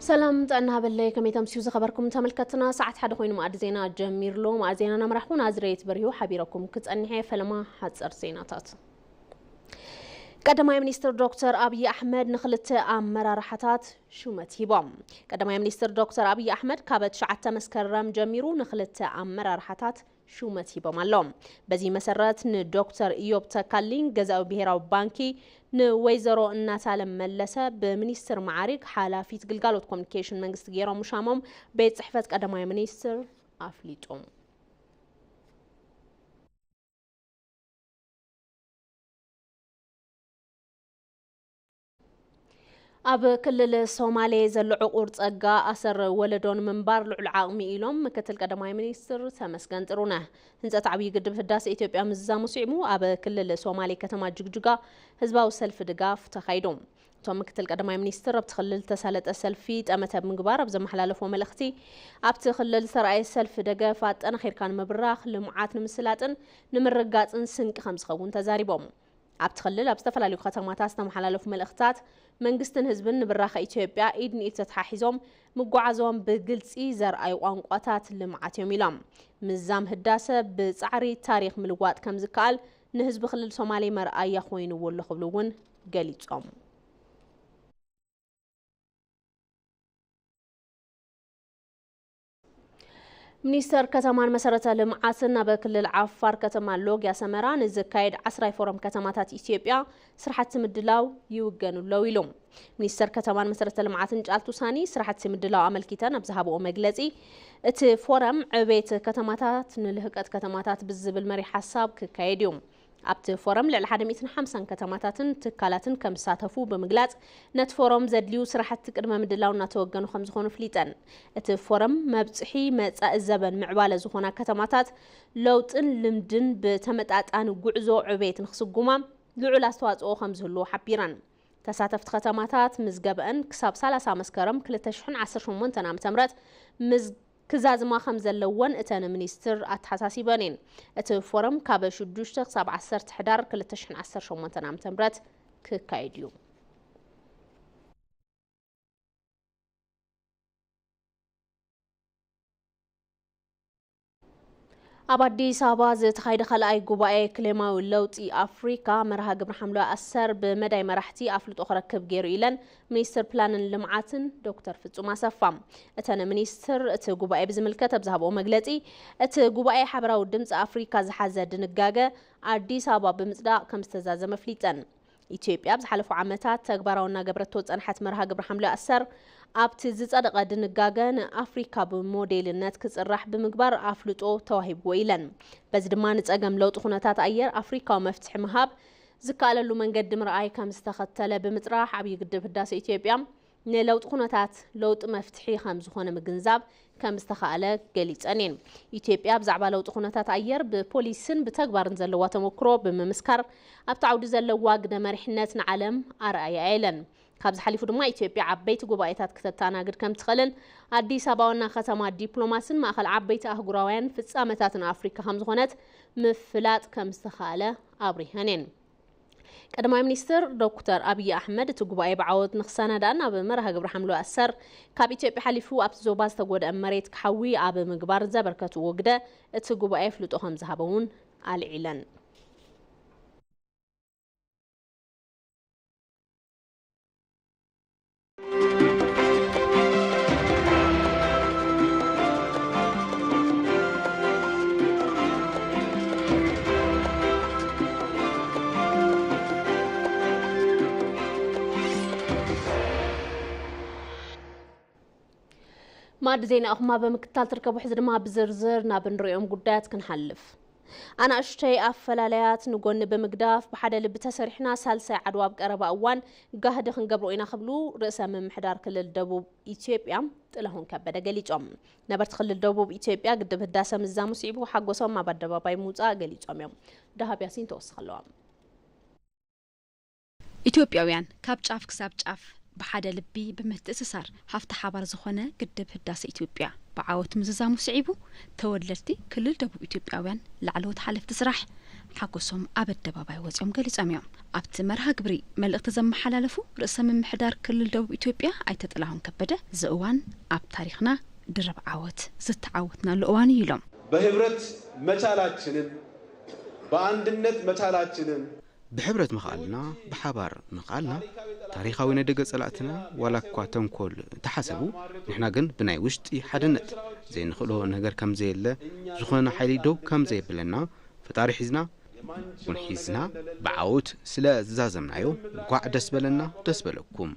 ሰላም ጥዕና ሃበለይ፣ ከመይ ተምስዩ ዝኸበርኩም ተመልከትና? ሰዓት ሓደ ኮይኑ መኣዲ ዜና ጀሚርሎ። መኣዲ ዜና እናመራሕኩ ናዝሬት በሪሁ ሓቢረኩም ክጸንሕ እየ። ፈለማ ሓጸር ዜናታት። ቀዳማይ ሚኒስትር ዶክተር ኣብይ ኣሕመድ ንክልተ ኣመራርሓታት ሹመት ሂቦም። ቀዳማይ ሚኒስትር ዶክተር ኣብይ ኣሕመድ ካብ ትሽዓተ መስከረም ጀሚሩ ንክልተ ኣመራርሓታት ሹመት ሂቦም ኣለዉ። በዚ መሰረት ንዶክተር ኢዮብ ተካልኝ ገዛዊ ብሄራዊ ባንኪ፣ ንወይዘሮ እናታለም መለሰ ብሚኒስትር መዓርግ ሓላፊት ግልጋሎት ኮሚኒኬሽን መንግስቲ ገይሮም ምሻሞም ቤት ጽሕፈት ቀዳማይ ሚኒስትር ኣፍሊጡ። ኣብ ክልል ሶማሌ ዘሎ ዕቑር ጸጋ ኣሰር ወለዶ ንምንባር ልዑል ዓቕሚ ኢሎም ምክትል ቀዳማይ ሚኒስትር ተመስገን ጥሩነህ። ህንጸት ዓብዪ ግድብ ህዳሴ ኢትዮጵያ ምዝዛሙ ስዒሙ ኣብ ክልል ሶማሌ ከተማ ጅግጅጋ ህዝባዊ ሰልፊ ድጋፍ ተኻይዱ። እቶም ምክትል ቀዳማይ ሚኒስትር ኣብቲ ክልል ዝተሳለጠ ሰልፊ ጠመተ ብምግባር ኣብ ዘመሓላለፎ መልእኽቲ፣ ኣብቲ ክልል ዝተረኣየ ሰልፊ ደገፍ ኣጠናኺርካ ንምብራኽ፣ ልምዓት ንምስላጥን ንምርጋጽን ስንቂ ከም ዝኸውን ተዛሪቦም። ኣብቲ ክልል ኣብ ዝተፈላለዩ ከተማታት ዝተመሓላለፉ መልእኽትታት፣ መንግስትን ህዝብን ንብራኸ ኢትዮጵያ ኢድ ንኢድ ተተሓሒዞም ምጓዓዞም ብግልጺ ዘርኣዩ ቋንቋታት ልምዓት እዮም ኢሎም። ምዛም ህዳሰ ብጻዕሪ ታሪኽ ምልዋጥ ከም ዝከኣል ንህዝቢ ክልል ሶማሌ መርኣያ ኮይንዎ ኣሎ ክብሉ እውን ገሊጾም። ሚኒስተር ከተማን መሰረተ ልምዓትን ኣብ ክልል ዓፋር ከተማ ሎጊያ ሰመራ ንዝካየድ ዓስራይ ፎረም ከተማታት ኢትዮጵያ ስራሕቲ ምድላው ይውገኑ ኣለዉ ኢሉ። ሚኒስተር ከተማን መሰረተ ልምዓትን ጫልቱ ሳኒ ስራሕቲ ምድላው ኣመልኪተን ኣብ ዝሃብኦ መግለጺ፣ እቲ ፎረም ዕቤት ከተማታት ንልህቀት ከተማታት ብዝብል መሪሕ ሓሳብ ክካየድ እዩ። ኣብቲ ፎረም ልዕሊ ሓደ ሚእትን ሓምሳን ከተማታትን ትካላትን ከም ዝሳተፉ ብምግላጽ፣ ነቲ ፎረም ዘድልዩ ስራሕቲ ቅድመ ምድላው እናተወገኑ ከም ዝኾኑ ኣፍሊጠን። እቲ ፎረም መብጽሒ መጻኢ ዘበን ምዕባለ ዝኾና ከተማታት ለውጥን ልምድን ብተመጣጣኒ ጉዕዞ ዕቤት ንክስጉማ ልዑል ኣስተዋጽኦ ከም ዝህልዎ ሓቢረን። ተሳተፍቲ ከተማታት ምዝገብአን ክሳብ ሰላሳ መስከረም ክልተ ሽሕን ዓሰርተ ሸሞንተን ዓመተ ምህረት ምዝ-፣ ክዛዝማ ከም ዘለወን እተን ሚኒስትር ኣተሓሳሲበን እየን። እቲ ፎረም ካብ ሽዱሽተ ክሳብ ዓሰርተ ሕዳር ክልተ ሽሕን ዓሰርተ ሸሞንተን ዓመተ ምህረት ክካየድ እዩ። ኣብ ኣዲስ ኣበባ ዝተኻየደ ካልኣይ ጉባኤ ክሌማዊ ለውጢ ኣፍሪካ መርሃ ግብሪ ሓምለዋይ ኣሰር ብመዳይ መራሕቲ ኣፍልጦ ክረክብ ገይሩ ኢለን ሚኒስትር ፕላንን ልምዓትን ዶክተር ፍጹም ኣሰፋ። እተን ሚኒስትር እቲ ጉባኤ ብዝምልከት ኣብ ዝሃብኦ መግለጺ፣ እቲ ጉባኤ ሓበራዊ ድምፂ ኣፍሪካ ዝሓዘ ድንጋገ ኣዲስ ኣበባ ብምጽዳቕ ከም ዝተዛዘመ ኣፍሊጠን። ኢትዮጵያ ኣብ ዝሓለፉ ዓመታት ተግባራዊ እናገበረቶ ዝጸንሐት መርሃ ግብሪ ሓምለዋይ ኣሰር ኣብቲ ዝጸደቐ ድንጋገ ንኣፍሪካ ብሞዴልነት ክጽራሕ ብምግባር ኣፍልጦ ተዋሂብዎ ኢለን። በዚ ድማ ንጸገም ለውጢ ኩነታት ኣየር ኣፍሪካዊ መፍትሒ ምሃብ ዝከኣለሉ መንገዲ ምርኣይ ከም ዝተኸተለ ብምጥራሕ ዓብዪ ግድብ ህዳሰ ኢትዮጵያ ንለውጢ ኩነታት ለውጢ መፍትሒ ከም ዝኾነ ምግንዛብ ከም ዝተኻእለ ገሊጸን እየን። ኢትዮጵያ ብዛዕባ ለውጢ ኩነታት ኣየር ብፖሊስን ብተግባርን ዘለዋ ተመክሮ ብምምስካር ኣብቲ ዓውዲ ዘለዋ ግደ መሪሕነት ንዓለም ኣርኣያ እየን። ካብዚ ሓሊፉ ድማ ኢትዮጵያ ዓበይቲ ጉባኤታት ክተተኣናግድ ከም ትኽእልን ኣዲስ ኣበባ ዋና ከተማ ዲፕሎማስን ማእኸል ዓበይቲ ኣህጉራውያን ፍጻመታትን ኣፍሪካ ከም ዝኾነት ምፍላጥ ከም ዝተኻእለ ኣብሪሀን እየን። ቀዳማይ ሚኒስትር ዶክተር ኣብይ ኣሕመድ እቲ ጉባኤ ብዓወት ንክሰናዳእን ኣብ መርሃ ግብሪ ሓምለዋይ ኣሰር ካብ ኢትዮጵያ ሓሊፉ ኣብቲ ዞባ ዝተጎድአ መሬት ክሓዊ ኣብ ምግባር ዘበርከትዎ ግደ እቲ ጉባኤ ኣፍልጦ ከም ዝሃበ እውን ኣልዒለን። ማዕዲ ዜና ኢኹም ኣብ ምክትታል ትርከቡ። ሕዚ ድማ ብዝርዝር ናብ እንሪኦም ጉዳያት ክንሓልፍ። ኣናእሽተይ ኣፈላለያት ንጎኒ ብምግዳፍ ብሓደ ልቢ ተሰሪሕና ሳልሳይ ዓድዋ ኣብ ቀረባ እዋን ጋህዲ ክንገብሮ ኢና ክብሉ ርእሰ ምምሕዳር ክልል ደቡብ ኢትዮጵያ ጥላሁን ከበደ ገሊጾም። ነበርቲ ክልል ደቡብ ኢትዮጵያ ግድብ ህዳሰ ምዛሙ ስዒቡ ሓጎሶም ኣብ ኣደባባይ ምውጻእ ገሊጾም እዮም። ደሃብ ያሲን ተወስኽ ኣለዋ። ኢትዮጵያውያን ካብ ጫፍ ክሳብ ጫፍ ብሓደ ልቢ ብምትእስሳር ሃፍቲ ሓባር ዝኾነ ግድብ ህዳሰ ኢትዮጵያ ብዓወት ምዝዛሙ ስዒቡ፣ ተወለድቲ ክልል ደቡብ ኢትዮጵያውያን ላዕለዎት ሓለፍቲ ስራሕ ሓጎሶም ኣብ ኣደባባይ ወጺኦም ገሊጾም እዮም። ኣብቲ መርሃ ግብሪ መልእኽቲ ዘመሓላለፉ ርእሰ ምምሕዳር ክልል ደቡብ ኢትዮጵያ ኣይተ ጥላሁን ከበደ፣ እዚ እዋን ኣብ ታሪኽና ድርብ ዓወት ዝተዓወትናሉ እዋን እዩ ኢሎም። በህብረት መቻላችንን በአንድነት መቻላችንን ብሕብረት ምኽኣልና፣ ብሓባር ምኽኣልና፣ ታሪኻዊ ናይ ደገ ጸላእትና ዋላ እኳ ተንኮል እንተሓሰቡ፣ ንሕና ግን ብናይ ውሽጢ ሓድነት ዘይንኽእሎ ነገር ከም ዘየለ፣ ዝኾነ ሓይሊ ደው ከም ዘየብለና፣ ፈጣሪ ሒዝና፣ እውን ሒዝና ብዓወት ስለ ዝዛዘምናዮ እንኳዕ ደስ በለና ደስ በለኩም።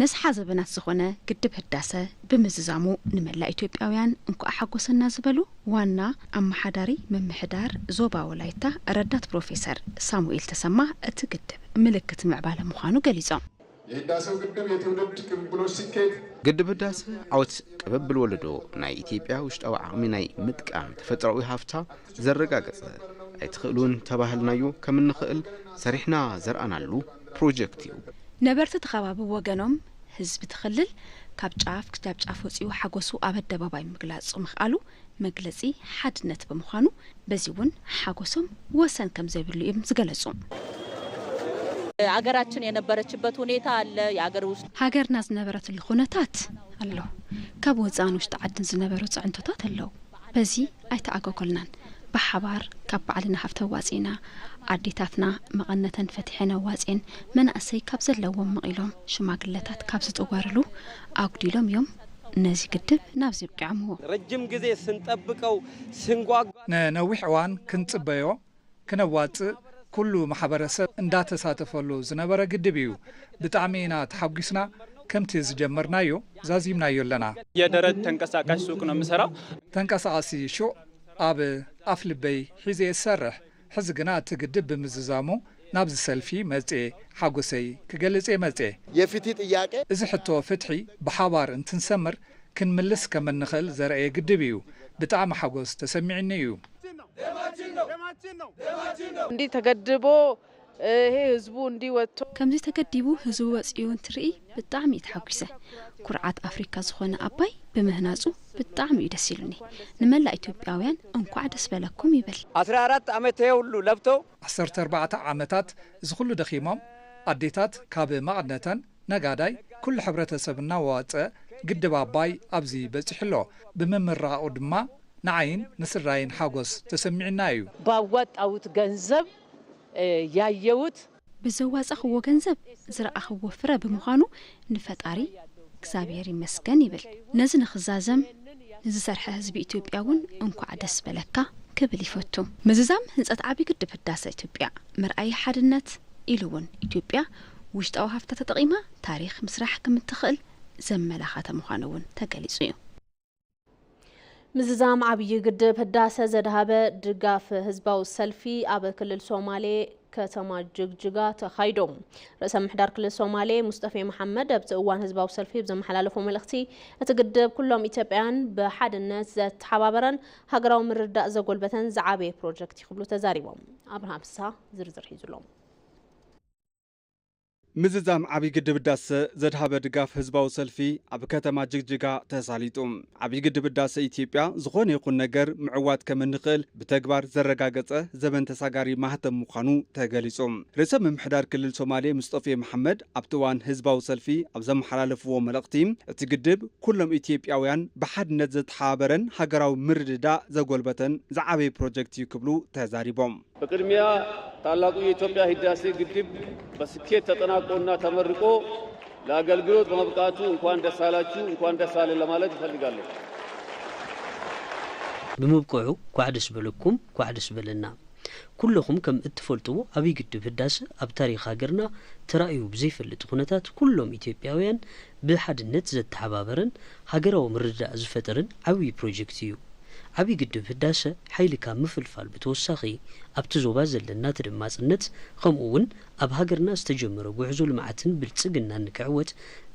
ነዝሓ ዘበናት ዝኾነ ግድብ ህዳሰ ብምዝዛሙ ንመላእ ኢትዮጵያውያን እንኳዕ ሓጎሰና ዝበሉ ዋና ኣመሓዳሪ ምምሕዳር ዞባ ወላይታ ረዳት ፕሮፌሰር ሳሙኤል ተሰማ እቲ ግድብ ምልክት ምዕባለ ምዃኑ ገሊጾም። የህዳሴው ግድብ የትውልድ ቅብብሎች ስኬት ግድብ ህዳሰ ዓወት ቅብብል ወለዶ ናይ ኢትዮጵያ ውሽጣዊ ዓቕሚ ናይ ምጥቃም ተፈጥሮኣዊ ሃፍታ ዘረጋገጸ ኣይትኽእሉን ተባህልናዮ ከም እንኽእል ሰሪሕና ዘርኣናሉ ፕሮጀክት እዩ። ነበርቲ እቲ ከባቢ ብወገኖም ህዝቢ እቲ ክልል ካብ ጫፍ ክሳብ ጫፍ ወጺኡ ሓጎሱ ኣብ ኣደባባይ ምግላጹ ምኽኣሉ መግለጺ ሓድነት ብምዃኑ በዚ እውን ሓጎሶም ወሰን ከም ዘይብሉ እዮም ዝገለጹ። ሀገራችን የነበረችበት ሁኔታ አለ። የሀገር ውስጥ ሃገርና ዝነበረትሉ ኩነታት ኣሎ። ካብ ወጻእን ውሽጢ ዓድን ዝነበሩ ጽዕንቶታት ኣለዉ። በዚ ኣይተኣጎጎልናን። ብሓባር ካብ ባዕልና ሃፍቲ ኣዋጺእና፣ ኣዴታትና መቐነተን ፈቲሐን ኣዋጺኤን፣ መናእሰይ ካብ ዘለዎም መቒሎም፣ ሽማግለታት ካብ ዝጥወርሉ ኣጉዲሎም እዮም ነዚ ግድብ ናብዚ ኣብቂዖምዎ። ረጅም ግዜ ስንጠብቀው ስንጓጓ ነነዊሕ እዋን ክንጽበዮ ክነዋጽእ ኩሉ ማሕበረሰብ እንዳተሳተፈሉ ዝነበረ ግድብ እዩ። ብጣዕሚ ኢና ተሓጒስና። ከምቲ ዝጀመርናዮ ዛዚምናዮ ኣለና። የደረት ተንቀሳቃሽ ሱቅ ነው የምሰራው። ተንቀሳቃሲ ሹቕ ኣብ ኣፍ ልበይ ሒዘ እየ ዝሰርሕ። ሕዚ ግና እቲ ግድብ ብምዝዛሙ ናብዚ ሰልፊ መጽየ ሓጎሰይ ክገልጽ እየ መጽየ። የፍትሒ ጥያቄ እዚ ሕቶ ፍትሒ ብሓባር እንትንሰምር ክንምልስ ከም እንኽእል ዘርኣየ ግድብ እዩ። ብጣዕሚ ሓጎስ ተሰሚዕኒ እዩ። እንዲህ ተገድቦ ይሄ ህዝቡ እንዲህ ወጥቶ ከምዚ ተገዲቡ ህዝቡ ወጺኡ እንትርኢ ብጣዕሚ እዩ ተሓጒሰ። ኩርዓት ኣፍሪካ ዝኾነ ኣባይ ብምህናጹ ብጣዕሚ እዩ ደስ ኢሉኒ። ንመላእ ኢትዮጵያውያን እንኳዕ ደስ በለኩም ይብል። አስራ አራት ዓመት ይሄ ሁሉ ለፍቶ ዓሰርተ ኣርባዕተ ዓመታት እዚ ኩሉ ደኺሞም ኣዴታት ካብ መቐነተን ነጋዳይ ኩሉ ሕብረተሰብ እናዋፀ ግድብ ኣባይ ኣብዚ በፂሑ ኣሎ። ብምምራቑ ድማ ንዓይን ንስድራይን ሓጎስ ተሰሚዑና እዩ። ባዋጣውት ገንዘብ ያየውት ብዘዋፃኽዎ ገንዘብ ዝረኣኽዎ ፍረ ብምዃኑ ንፈጣሪ እግዚኣብሔር ይመስገን ይብል። ነዚ ንኽዛዘም ንዝሰርሐ ህዝቢ ኢትዮጵያ እውን እንኳዕ ደስ በለካ ክብል ይፈቱ። ምዝዛም ህንፀት ዓብዪ ግድብ ህዳሰ ኢትዮጵያ መርኣዪ ሓድነት ኢሉ እውን ኢትዮጵያ ውሽጣዊ ሃፍታ ተጠቒማ ታሪኽ ምስራሕ ከምትኽእል ዘመላኸተ ምዃኑ እውን ተገሊፁ እዩ። ምዝዛም ዓብዪ ግድብ ህዳሰ ዘድሃበ ድጋፍ ህዝባዊ ሰልፊ ኣብ ክልል ሶማሌ ከተማ ጅግጅጋ ተኻይዶ። ርእሰ ምሕዳር ክልል ሶማሌ ሙስጠፌ መሓመድ ኣብቲ እዋን ህዝባዊ ሰልፊ ብዘመሓላለፎ መልእኽቲ፣ እቲ ግድብ ኩሎም ኢትዮጵያውያን ብሓድነት ዘተሓባበረን ሃገራዊ ምርድዳእ ዘጎልበተን ዝዓበየ ፕሮጀክት እዩ ክብሉ ተዛሪቦም። ኣብርሃም ፍስሃ ዝርዝር ሒዙ ኣሎ። ምዝዛም ዓብዪ ግድብ ህዳሰ ዘድሃበ ድጋፍ ህዝባዊ ሰልፊ ኣብ ከተማ ጅግጅጋ ተሳሊጡ። ዓብዪ ግድብ ህዳሰ ኢትዮጵያ ዝኾነ ይኹን ነገር ምዕዋት ከም እንኽእል ብተግባር ዘረጋገጸ ዘበን ተሳጋሪ ማህተም ምዃኑ ተገሊጹ። ርእሰ ምምሕዳር ክልል ሶማሌ ሙስጠፌ መሓመድ ኣብቲ እዋን ህዝባዊ ሰልፊ ኣብ ዘመሓላለፍዎ መልእኽቲ፣ እቲ ግድብ ኩሎም ኢትዮጵያውያን ብሓድነት ዘተሓባበረን ሃገራዊ ምርድዳእ ዘጎልበተን ዝዓበየ ፕሮጀክት እዩ ክብሉ ተዛሪቦም። በቅድሚያ ታላቁ የኢትዮጵያ ህዳሴ ግድብ በስኬት ተጠናቆና ተመርቆ ለአገልግሎት በመብቃቱ እንኳን ደስ አላችሁ፣ እንኳን ደስ አለን ለማለት እፈልጋለሁ። ብምብቅዑ ኳዕ ደስ በለኩም፣ ኳዕ ደስ በለና። ኩለኹም ከም እትፈልጥዎ ዓብዪ ግድብ ህዳሰ ኣብ ታሪኽ ሃገርና ተራእዩ ብዘይፈልጥ ኩነታት ኩሎም ኢትዮጵያውያን ብሓድነት ዘተሓባበረን ሃገራዊ ምርድዳእ ዝፈጠረን ዓብዪ ፕሮጀክት እዩ። ዓብዪ ግድብ ህዳሰ ሓይሊ ካብ ምፍልፋል ብተወሳኺ ኣብቲ ዞባ ዘለና ተደማፅነት ከምኡ እውን ኣብ ሃገርና ዝተጀመረ ጉዕዞ ልምዓትን ብልፅግናን ንክዕወት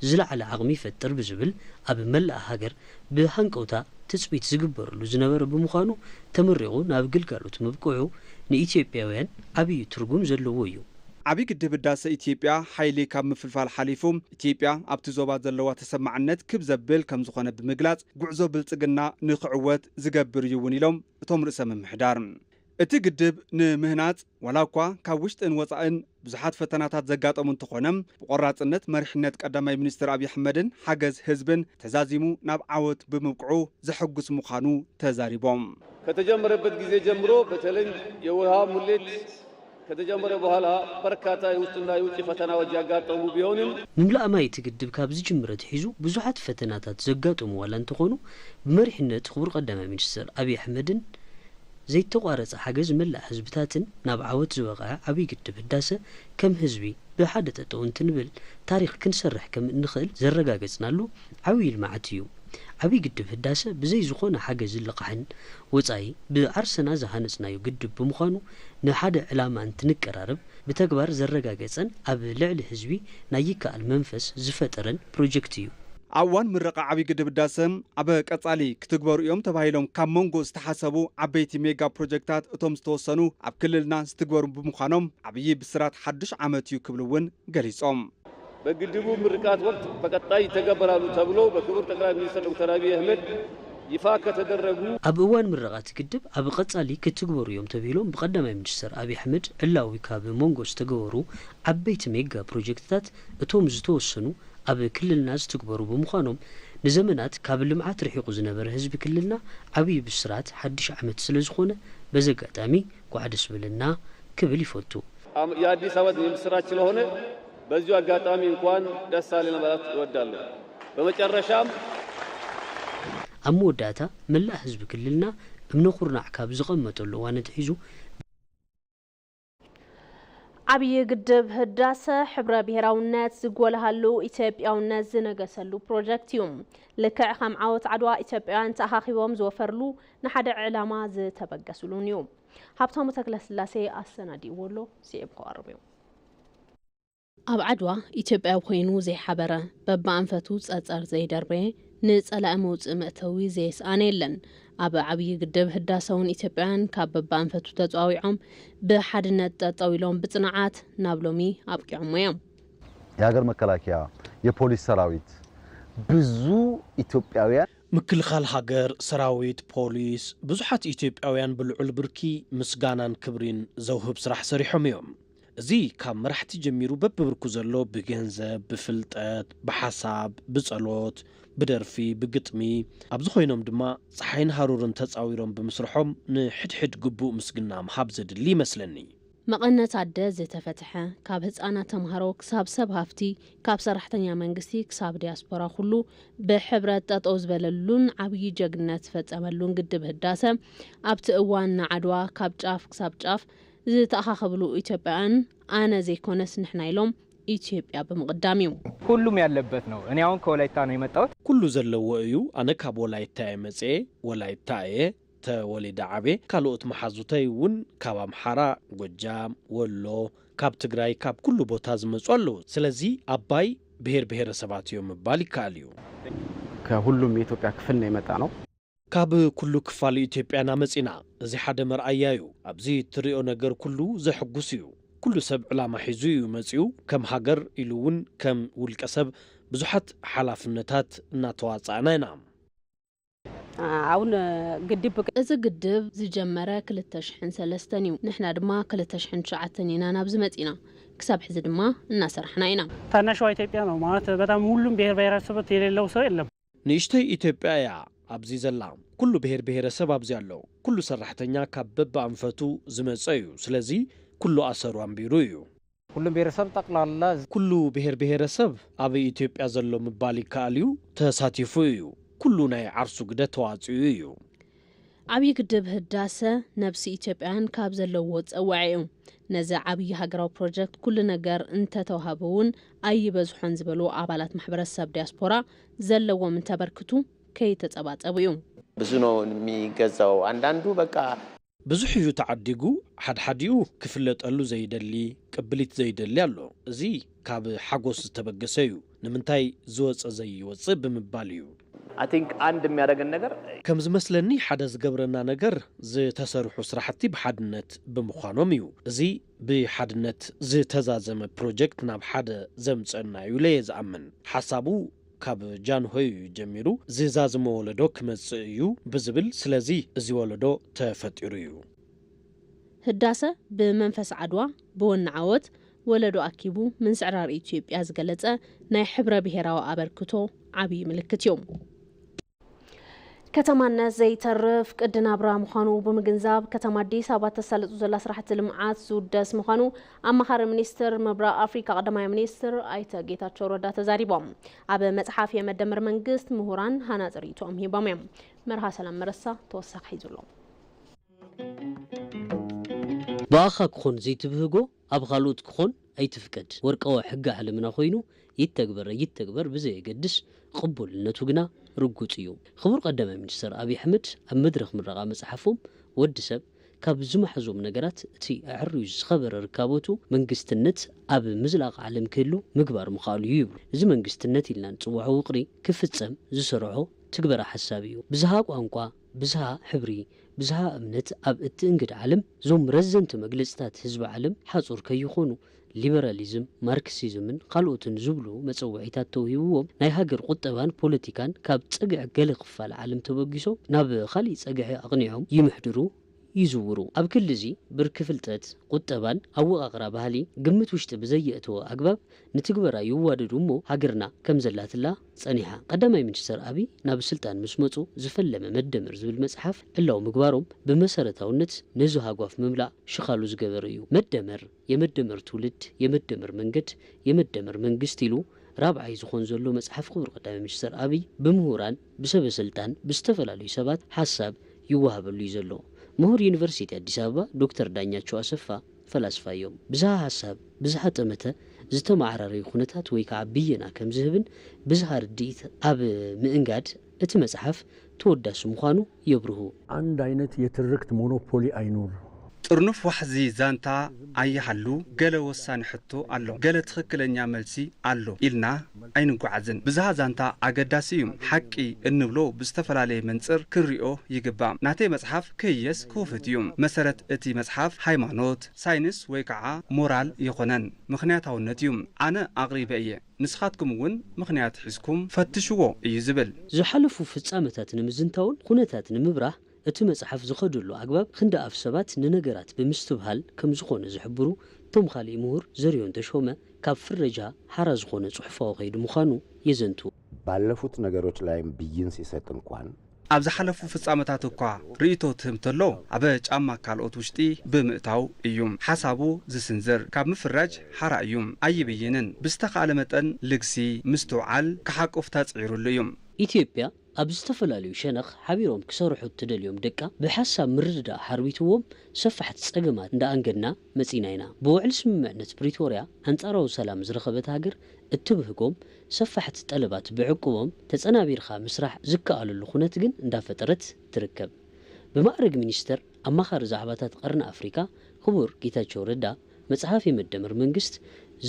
ዝለዓለ ዓቕሚ ይፈጥር ብዝብል ኣብ መላእ ሃገር ብሃንቀውታ ትፅቢት ዝግበረሉ ዝነበረ ብምዃኑ ተመሪቑ ናብ ግልጋሎት ምብቅዑ ንኢትዮጵያውያን ዓብዪ ትርጉም ዘለዎ እዩ። ዓብዪ ግድብ ህዳሰ ኢትዮጵያ ሓይሊ ካብ ምፍልፋል ሓሊፉ ኢትዮጵያ ኣብቲ ዞባ ዘለዋ ተሰማዕነት ክብ ዘብል ከምዝኾነ ብምግላፅ ጉዕዞ ብልፅግና ንክዕወት ዝገብር እዩ እውን ኢሎም እቶም ርእሰ ምምሕዳር። እቲ ግድብ ንምህናጽ ዋላ እኳ ካብ ውሽጥን ወጻእን ብዙሓት ፈተናታት ዘጋጠሙ እንተኾነ፣ ብቆራጽነት መሪሕነት ቀዳማይ ሚኒስትር ኣብይ ኣሕመድን ሓገዝ ህዝብን ተዛዚሙ ናብ ዓወት ብምብቅዑ ዘሐጉስ ምዃኑ ተዛሪቦም። ከተጀመረበት ጊዜ ጀምሮ በተለይም የውሃ ሙሌት ከተጀመረ በኋላ በርካታ የውስጥና የውጭ ፈተናዎች ያጋጠሙ ቢሆንም፣ ምምላእ ማይ እቲ ግድብ ካብ ዝጅምር ኣትሒዙ ብዙሓት ፈተናታት ዘጋጠሙ ዋላ እንተኾኑ፣ ብመሪሕነት ክቡር ቀዳማይ ሚኒስትር ኣብይ ኣሕመድን ዘይተቋረጸ ሓገዝ መላእ ህዝብታትን ናብ ዓወት ዝበቕዐ ዓብዪ ግድብ ህዳሰ ከም ህዝቢ ብሓደ ጠጠው እንትንብል ታሪኽ ክንሰርሕ ከም እንኽእል ዘረጋገጽናሉ ዓብዪ ልምዓት እዩ። ዓብዪ ግድብ ህዳሰ ብዘይ ዝኾነ ሓገዝን ልቓሕን ወጻኢ ብዓርሰና ዝሃነጽናዮ ግድብ ብምዃኑ ንሓደ ዕላማ እንትንቀራረብ ብተግባር ዘረጋገጸን ኣብ ልዕሊ ህዝቢ ናይ ይከኣል መንፈስ ዝፈጠረን ፕሮጀክት እዩ። ኣብ እዋን ምረቓ ዓብዪ ግድብ ህዳሰ ኣብ ቀጻሊ ክትግበሩ እዮም ተባሂሎም ካብ መንጎ ዝተሓሰቡ ዓበይቲ ሜጋ ፕሮጀክታት እቶም ዝተወሰኑ ኣብ ክልልና ዝትግበሩ ብምዃኖም ዓብዪ ብስራት ሓዱሽ ዓመት እዩ ክብሉ እውን ገሊጾም። በግድቡ ምርቃት ወቅት በቀጣይ ይተገበራሉ ተብሎ በክቡር ጠቅላይ ሚኒስትር ዶክተር አብይ አህመድ ይፋ ከተደረጉ ኣብ እዋን ምረቓ እቲ ግድብ ኣብ ቀጻሊ ክትግበሩ እዮም ተባሂሎም ብቀዳማይ ሚኒስትር ኣብይ ኣሕመድ ዕላዊ ካብ መንጎ ዝተገበሩ ዓበይቲ ሜጋ ፕሮጀክትታት እቶም ዝተወሰኑ ኣብ ክልልና ዝትግበሩ ብምዃኖም ንዘመናት ካብ ልምዓት ርሒቑ ዝነበረ ህዝቢ ክልልና ዓብዪ ብስራት ሓድሽ ዓመት ስለዝኾነ በዚ ኣጋጣሚ ኳዕ ደስ በለና ክብል ይፈቱ። አም-፣ የአዲስ ዓመት የምስራች ስለሆነ በዚሁ አጋጣሚ እንኳን ደስ አለን ለማለት እወዳለሁ። በመጨረሻም ኣብ መወዳእታ መላእ ህዝቢ ክልልና እምነ ኩርናዕ ካብ ዝቐመጠሉ እዋን ኣትሒዙ ዓብዪ ግድብ ህዳሰ ሕብረ ብሔራውነት ዝጎልሃሉ ኢትዮጵያውነት ዝነገሰሉ ፕሮጀክት እዩ። ልክዕ ከም ዓወት ዓድዋ ኢትዮጵያውያን ተኣኻኺቦም ዝወፈርሉ ንሓደ ዕላማ ዝተበገስሉን እዩ። ሃብታሙ ተክለስላሴ ኣሰናዲእዎ ኣሎ፣ ስዒቡ ክቐርብ እዩ። ኣብ ዓድዋ ኢትዮጵያዊ ኮይኑ ዘይሓበረ፣ በብኣንፈቱ ጸጸር ዘይደርበየ፣ ንጸላኢ መውጽኢ መእተዊ ዘየስኣነ የለን። ኣብ ዓብዪ ግድብ ህዳሰ እውን ኢትዮጵያውያን ካብ በብኣንፈቱ ተጸዋዊዖም ብሓድነት ጠጠው ኢሎም ብጽንዓት ናብ ሎሚ ኣብቂዖሞ እዮም። የሀገር መከላከያ፣ የፖሊስ ሰራዊት፣ ብዙ ኢትዮጵያውያን ምክልኻል ሃገር፣ ሰራዊት፣ ፖሊስ፣ ብዙሓት ኢትዮጵያውያን ብልዑል ብርኪ ምስጋናን ክብሪን ዘውህብ ስራሕ ሰሪሖም እዮም። እዚ ካብ መራሕቲ ጀሚሩ በብብርኩ ዘሎ ብገንዘብ፣ ብፍልጠት፣ ብሓሳብ፣ ብጸሎት፣ ብደርፊ፣ ብግጥሚ፣ ኣብዚ ኮይኖም ድማ ጸሓይን ሃሩርን ተጻዊሮም ብምስርሖም ንሕድሕድ ግቡእ ምስግና ምሃብ ዘድሊ ይመስለኒ። መቐነት ኣደ ዝተፈትሐ፣ ካብ ህጻናት ተምሃሮ ክሳብ ሰብ ሃፍቲ፣ ካብ ሰራሕተኛ መንግስቲ ክሳብ ዲያስፖራ ኩሉ ብሕብረት ጠጠው ዝበለሉን ዓብዪ ጀግንነት ዝፈጸመሉን ግድብ ህዳሰ ኣብቲ እዋን ንዓድዋ ካብ ጫፍ ክሳብ ጫፍ ዝተኣኻኸብሉ ኢትዮጵያውያን ኣነ ዘይኮነስ ንሕና ኢሎም ኢትዮጵያ ብምቕዳም እዩ። ሁሉም ያለበት ነው። እኔ አሁን ከወላይታ ነው የመጣሁት። ኩሉ ዘለዎ እዩ። ኣነ ካብ ወላይታ እየ መፅኤ፣ ወላይታ እየ ተወሊደ ዓብየ። ካልኦት መሓዙተይ እውን ካብ ኣምሓራ፣ ጎጃም፣ ወሎ፣ ካብ ትግራይ፣ ካብ ኩሉ ቦታ ዝመፁ ኣለዉ። ስለዚ ኣባይ ብሄር ብሄረሰባት እዮም ምባል ይከኣል እዩ። ከሁሉም የኢትዮጵያ ክፍል ነው የመጣ ነው። ካብ ኩሉ ክፋል ኢትዮጵያ ኢና መጺና። እዚ ሓደ መርኣያ እዩ። ኣብዚ እትሪኦ ነገር ኩሉ ዘሕጉስ እዩ። ኩሉ ሰብ ዕላማ ሒዙ እዩ መጺኡ። ከም ሃገር ኢሉ እውን ከም ውልቀ ሰብ ብዙሓት ሓላፍነታት እናተዋጻእና ኢና። ኣሁን ግድብ እዚ ግድብ ዝጀመረ ክልተ ሽሕን ሰለስተን እዩ። ንሕና ድማ ክልተ ሽሕን ትሽዓተን ኢና ናብዚ መጺና። ክሳብ ሕዚ ድማ እናሰራሕና ኢና። ታናሽዋ ኢትዮጵያ ነው ማለት በጣም ሁሉም ብሔር ብሔረሰቦች የሌለው ሰው የለም። ንእሽተይ ኢትዮጵያ እያ ኣብዚ ዘላ። ኩሉ ብሄር ብሄረሰብ ኣብዚ ኣሎ። ኩሉ ሰራሕተኛ ካብ በብኣንፈቱ ዝመጸ እዩ። ስለዚ ኩሉ ኣሰሩ ኣንቢሩ እዩ። ኩሉም ብሄረሰብ ጠቕላላ። ኩሉ ብሄር ብሄረሰብ ኣብ ኢትዮጵያ ዘሎ ምባል ይከኣል እዩ፣ ተሳቲፉ እዩ። ኩሉ ናይ ዓርሱ ግደ ተዋጺኡ እዩ። ዓብዪ ግድብ ህዳሰ ነብሲ ኢትዮጵያውያን ካብ ዘለዎ ጸዋዒ እዩ። ነዚ ዓብዪ ሃገራዊ ፕሮጀክት ኩሉ ነገር እንተተውሃቡ እውን ኣይበዝሖን ዝበሉ ኣባላት ማሕበረሰብ ዲያስፖራ ዘለዎም እንተበርክቱ ከይተጸባጸቡ እዩ። ብዙ ነው የሚገዛው። አንዳንዱ በቃ ብዙሕ እዩ ተዓዲጉ፣ ሓድሓዲኡ ክፍለጠሉ ዘይደሊ፣ ቅብሊት ዘይደሊ ኣሎ። እዚ ካብ ሓጎስ ዝተበገሰ እዩ። ንምንታይ ዝወጸ ዘይወጽእ ብምባል እዩ። I think አንድ የሚያደርገን ነገር ከም ዝመስለኒ ሓደ ዝገብረና ነገር ዝተሰርሑ ስራሕቲ ብሓድነት ብምዃኖም እዩ። እዚ ብሓድነት ዝተዛዘመ ፕሮጀክት ናብ ሓደ ዘምፀና እዩ ኢለ እየ ዝኣምን። ሓሳቡ ካብ ጃንሆይ እዩ ጀሚሩ፣ ዝዛዝሞ ወለዶ ክመፅእ እዩ ብዝብል፣ ስለዚ እዚ ወለዶ ተፈጢሩ እዩ። ህዳሰ ብመንፈስ ዓድዋ፣ ብወኒ ዓወት፣ ወለዶ ኣኪቡ ምንስዕራር ኢትዮጵያ ዝገለጸ ናይ ሕብረ ብሔራዊ ኣበርክቶ ዓብዪ ምልክት እዩ። ከተማነት ዘይተርፍ ቅዲ ናብራ ምዃኑ ብምግንዛብ፣ ከተማ ኣዲስ ኣበባ ተሳልጡ ዘላ ስራሕቲ ልምዓት ዝውደስ ምዃኑ ኣማኻሪ ሚኒስትር ምብራቕ ኣፍሪካ ቀዳማይ ሚኒስትር ኣይተ ጌታቸው ረዳ ተዛሪቦም። ኣብ መጽሓፍ የመደመር መንግስት ምሁራን ሃናጺ ርእይቶኦም ሂቦም እዮም። መርሃ ሰላም መረሳ ተወሳኺ ሒዙ ኣሎ። ብኣኻ ክኾን ዘይትብህጎ ኣብ ካልኦት ክኾን ኣይትፍቀድ። ወርቃዊ ሕጊ ዓለምና ኮይኑ ይተግበር ኣይተግበር ብዘየገድስ፣ ቅቡልነቱ ግና ርጉጽ እዩ። ክቡር ቀዳማይ ሚኒስትር ኣብይ ኣሕመድ ኣብ መድረኽ ምረቓ መጽሓፎም፣ ወዲ ሰብ ካብ ዝመሓዞም ነገራት እቲ ኣዕርዩ ዝኸበረ ርካቦቱ መንግስትነት ኣብ ምዝላቕ ዓለም ክህሉ ምግባር ምኽኣሉ እዩ ይብሉ። እዚ መንግስትነት ኢልና ንጽውዖ ውቕሪ ክፍጸም ዝሰርሖ ትግበራ ሓሳብ እዩ። ብዝሃ ቋንቋ፣ ብዝሃ ሕብሪ፣ ብዝሃ እምነት ኣብ እትእንግድ ዓለም፣ እዞም ረዘንቲ መግለጽታት ህዝቢ ዓለም ሓጹር ከይኾኑ፣ ሊበራሊዝም፣ ማርክሲዝምን ካልኦትን ዝብሉ መጸውዒታት ተውሂብዎም፣ ናይ ሃገር ቁጠባን ፖለቲካን ካብ ጸግዒ ገለ ክፋል ዓለም ተበጊሶም ናብ ካሊእ ጸግዒ ኣቕኒዖም ይምሕድሩ፣ ይዝውሩ። ኣብ ክሊ እዚ ብርኪ ፍልጠት፣ ቁጠባን ኣወቓቕራ ባህሊ ግምት ውሽጢ ብዘየእተወ ኣግባብ ንትግበራ ይዋደዱ እሞ ሃገርና ከም ዘላትላ ጸኒሓ። ቀዳማይ ሚኒስተር ኣብይ ናብ ስልጣን ምስ መጹ ዝፈለመ መደመር ዝብል መጽሓፍ ዕላዊ ምግባሮም ብመሰረታውነት ነዚ ሃጓፍ ምምላእ ሽኻሉ ዝገበረ እዩ። መደመር፣ የመደመር ትውልድ፣ የመደመር መንገድ፣ የመደመር መንግስት ኢሉ ራብዓይ ዝኾን ዘሎ መጽሓፍ ክቡር ቀዳማይ ሚኒስተር ኣብይ ብምሁራን፣ ብሰበ ስልጣን፣ ብዝተፈላለዩ ሰባት ሓሳብ ይወሃበሉ እዩ ዘሎ። ምሁር ዩኒቨርሲቲ ኣዲስ ኣበባ ዶክተር ዳኛቸው ኣሰፋ ፈላስፋ እዮም። ብዝሃ ሓሳብ፣ ብዝሃ ጠመተ፣ ዝተመዓራረዩ ኩነታት ወይ ከዓ ብየና ከም ዝህብን ብዝሃ ርድኢት ኣብ ምእንጋድ እቲ መጽሓፍ ተወዳሲ ምዃኑ የብርሁ። አንድ አይነት የትርክት ሞኖፖሊ አይኑር። ጥርኑፍ ዋሕዚ ዛንታ ኣይሃሉ፣ ገለ ወሳኒ ሕቶ ኣሎ፣ ገለ ትኽክለኛ መልሲ ኣሎ ኢልና ኣይንጓዓዝን። ብዝሃ ዛንታ ኣገዳሲ እዩ። ሓቂ እንብሎ ብዝተፈላለየ መንጽር ክንሪኦ ይግባእ። ናተይ መጽሓፍ ክህየስ ክፉት እዩ። መሰረት እቲ መጽሓፍ ሃይማኖት፣ ሳይንስ ወይ ከዓ ሞራል የኾነን፣ ምኽንያታውነት እዩ። ኣነ ኣቕሪበ እየ፣ ንስኻትኩም እውን ምኽንያት ሒዝኩም ፈትሽዎ እዩ ዝብል። ዝሓለፉ ፍጻመታት ንምዝንታውን ኩነታት ንምብራህ እቲ መጽሓፍ ዝኸደሉ ኣግባብ ክንዲ ኣፍ ሰባት ንነገራት ብምስትብሃል ከም ዝኾነ ዝሕብሩ እቶም ካሊእ ምሁር ዘርዮን ተሾመ፣ ካብ ፍረጃ ሓራ ዝኾነ ጽሑፋዊ ከይዲ ምዃኑ የዘንቱ። ባለፉት ነገሮች ላይም ብይን ሲሰጥ እንኳን ኣብ ዝሓለፉ ፍጻመታት እኳ ርእይቶ ትህብ እንተሎ ኣብ ጫማ ካልኦት ውሽጢ ብምእታው እዩ ሓሳቡ ዝስንዝር። ካብ ምፍራጅ ሓራ እዩ ኣይብይንን። ብዝተኻእለ መጠን ልግሲ ምስትውዓል ክሓቁፍ ተጽዒሩሉ እዩ። ኢትዮጵያ ኣብ ዝተፈላለዩ ሸነኽ ሓቢሮም ክሰርሑ እትደልዮም ደቃ ብሓሳብ ምርድዳእ ሓርቢትዎም ሰፋሕቲ ጸገማት እንዳኣንገድና መጺና ኢና። ብውዕል ስምምዕነት ፕሪቶርያ ኣንጻራዊ ሰላም ዝረኸበት ሃገር እትብህጎም ሰፋሕቲ ጠለባት ብዕቁቦም ተጸናቢርካ ምስራሕ ዝከኣለሉ ኩነት ግን እንዳፈጠረት ትርከብ። ብማዕረግ ሚኒስተር ኣማኻሪ ዛዕባታት ቀርኒ ኣፍሪካ ክቡር ጌታቸው ረዳ መጽሓፍ የመደመር መንግስት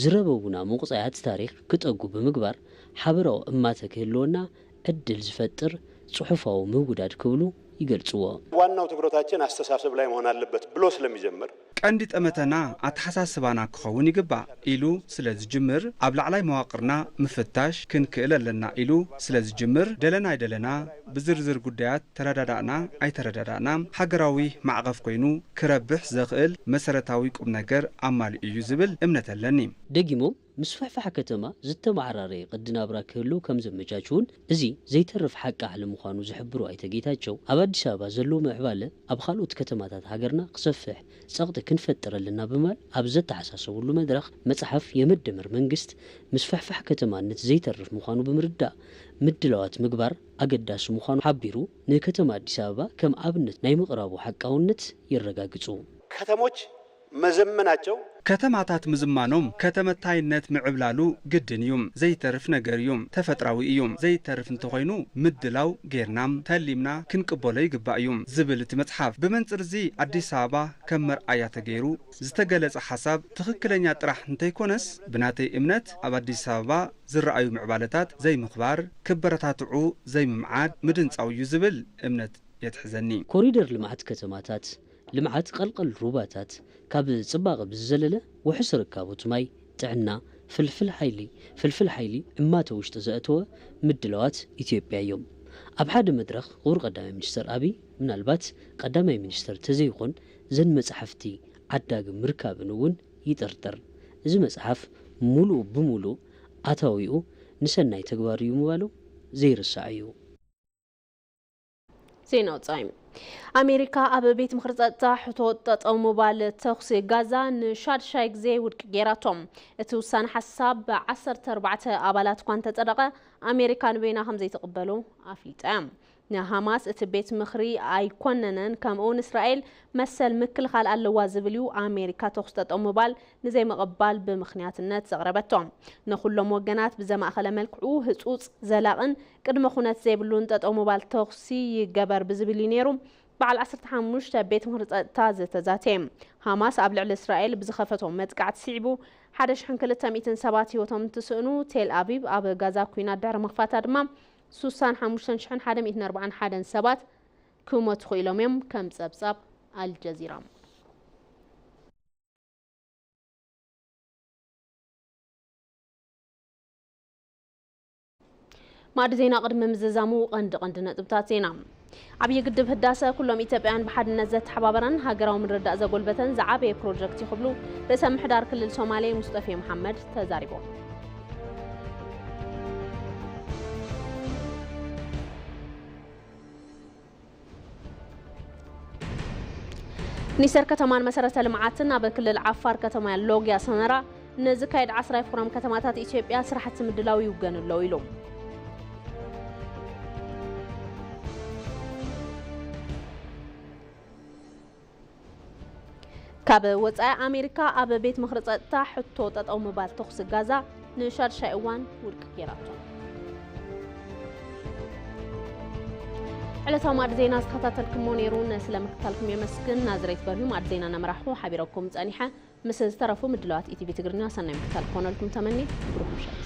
ዝረበቡና ምቑጻያት ታሪክ ክጠጉ ብምግባር ሓበራዊ እማተ ክህልወና ዕድል ዝፈጥር ጽሑፋዊ ምውዳድ ክብሉ ይገልጽዎ። ዋናው ትኩረታችን አስተሳሰብ ላይ መሆን አለበት ብሎ ስለሚጀምር ቀንዲ ጠመተና ኣተሓሳስባና ክኸውን ይግባእ ኢሉ ስለ ዝጅምር ኣብ ላዕላይ መዋቕርና ምፍታሽ ክንክእል ኣለና ኢሉ ስለ ዝጅምር ደለና ኣይደለና ብዝርዝር ጉዳያት ተረዳዳእና ኣይተረዳዳእና ሃገራዊ ማዕቐፍ ኮይኑ ክረብሕ ዘኽእል መሰረታዊ ቁምነገር ኣማሊኡ እዩ ዝብል እምነት ኣለኒ። ደጊሞም ምስፍሕፋሕ ከተማ ዝተመዓራረየ ቅዲ ናብራ ክህልው ከምዘመቻችውን እዚ ዘይተርፍ ሓቂ ዓሊ ምዃኑ ዝሕብሩ ኣይተ ጌታቸው፣ ኣብ ኣዲስ ኣበባ ዘሎ ምዕባለ ኣብ ካልኦት ከተማታት ሃገርና ክሰፍሕ ጸቕጢ ክንፈጥር ኣለና ብማል ኣብ ዘተሓሳሰብሉ መድረኽ መጽሓፍ የመደመር መንግስት ምስፍሕፋሕ ከተማነት ዘይተርፍ ምዃኑ ብምርዳእ ምድላዋት ምግባር ኣገዳሲ ምዃኑ ሓቢሩ ንከተማ ኣዲስ ኣበባ ከም ኣብነት ናይ ምቕራቡ ሓቃውነት የረጋግጹ። ከተሞች መዘመናቸው ከተማታት ምዝማኖም ከተመታይነት ምዕብላሉ ግድን እዩ። ዘይተርፍ ነገር እዩ። ተፈጥራዊ እዩ። ዘይተርፍ እንተኾይኑ ምድላው ጌርና ተሊምና ክንቅበሎ ይግባእ እዩ ዝብል እቲ መጽሓፍ። ብመንጽር እዚ ኣዲስ ኣበባ ከም መርኣያ ተገይሩ ዝተገለጸ ሓሳብ ትኽክለኛ ጥራሕ እንተይኮነስ ብናተይ እምነት ኣብ ኣዲስ ኣበባ ዝረኣዩ ምዕባለታት ዘይምኽባር፣ ክበረታትዑ ዘይምምዓድ ምድንጻው እዩ ዝብል እምነት የትሕዘኒ። ኮሪደር ልምዓት ከተማታት፣ ልምዓት ቀልቀል ሩባታት፣ ካብ ጽባቐ ብዝዘለለ ውሑስ ርካቦት ማይ፣ ጥዕና፣ ፍልፍል ሓይሊ፣ ፍልፍል ሓይሊ እማተ ውሽጢ ዘእተወ ምድላዋት ኢትዮጵያ እዮም። ኣብ ሓደ መድረኽ ክቡር ቀዳማይ ሚኒስተር ኣብይ ምናልባት ቀዳማይ ሚኒስተር ተዘይኾን ዘን መጻሕፍቲ ዓዳጊ ምርካብን እውን ይጥርጥር። እዚ መጽሓፍ ሙሉእ ብሙሉእ ኣታዊኡ ንሰናይ ተግባር እዩ ምባሉ ዘይርሳዕ እዩ። ዜና ወጻኢ። ኣሜሪካ ኣብ ቤት ምኽሪ ጸጥታ ሕቶ ጠጠው ምባል ተኹሲ ጋዛ ንሻድሻይ ግዜ ውድቂ ገይራቶ። እቲ ውሳነ ሓሳብ ብዓሰርተ ኣርባዕተ ኣባላት እኳ እንተጸደቐ፣ ኣሜሪካ ንበይና ከም ዘይትቕበሎ ኣፍሊጣ እያ። ንሃማስ እቲ ቤት ምኽሪ ኣይኮነነን፣ ከምኡ እውን እስራኤል መሰል ምክልኻል ኣለዋ ዝብል እዩ ኣሜሪካ ተኹሲ ጠጠው ምባል ንዘይምቕባል ብምኽንያትነት ዘቕረበቶ። ንኹሎም ወገናት ብዘማእኸለ መልክዑ ህጹጽ፣ ዘላቕን ቅድመ ኩነት ዘይብሉን ጠጠው ምባል ተኹሲ ይገበር ብዝብል እዩ ነይሩ በዓል ዓሰርተ ሓሙሽተ ቤት ምኽሪ ጸጥታ ዝተዛተየ። ሃማስ ኣብ ልዕሊ እስራኤል ብዝኸፈቶ መጥቃዕቲ ስዒቡ ሓደ ሽሕን ክልተ ሚእትን ሰባት ህይወቶም እንትስእኑ፣ ቴል ኣቪቭ ኣብ ጋዛ ኲናት ድሕሪ ምኽፋታ ድማ ስሳን ሓሙሽተን ሽሕን ሓደ ሚእትን ኣርባዓን ሓደን ሰባት ክሞቱ ክኢሎም እዮም፣ ከም ጸብጻብ ኣልጀዚራ። ማዕዲ ዜና ቅድሚ ምዝዛሙ ቀንዲ ቀንዲ ነጥብታት ዜና። ዓብዪ ግድብ ህዳሰ ኩሎም ኢትዮጵያውያን ብሓድነት ዘተሓባበረን ሃገራዊ ምርድዳእ ዘጎልበተን ዝዓበየ ፕሮጀክት እዩ ክብሉ ርእሰ ምሕዳር ክልል ሶማሌ ሙስጠፌ መሓመድ ተዛሪቦም። ሚኒስተር ከተማን መሰረተ ልምዓትን ኣብ ክልል ዓፋር ከተማ ሎጊያ ሰመራ ንዝካየድ ዓስራይ ፎረም ከተማታት ኢትዮጵያ ስራሕቲ ምድላው ይውገን ኣሎ ኢሉ። ካብ ወጻኢ ኣሜሪካ ኣብ ቤት ምኽሪ ጸጥታ ሕቶ ጠጠው ምባል ተኹሲ ጋዛ ንሻድሻይ እዋን ውድቂ ገይራቶ። ዕለታዊ ማዕዲ ዜና ዝተኸታተልኩሞ ነይሩ። ንስለ ምክታልኩም የመስግን። ናዝሬት በርሂ ማዕዲ ዜና እናመራሕኩ ሓቢረኩም ጸኒሐ። ምስ ዝተረፉ ምድላዋት ኢቲቪ ትግርኛ ሰናይ ምክታል ክኾነልኩም ተመኒ። ብሩኽ ምሸት።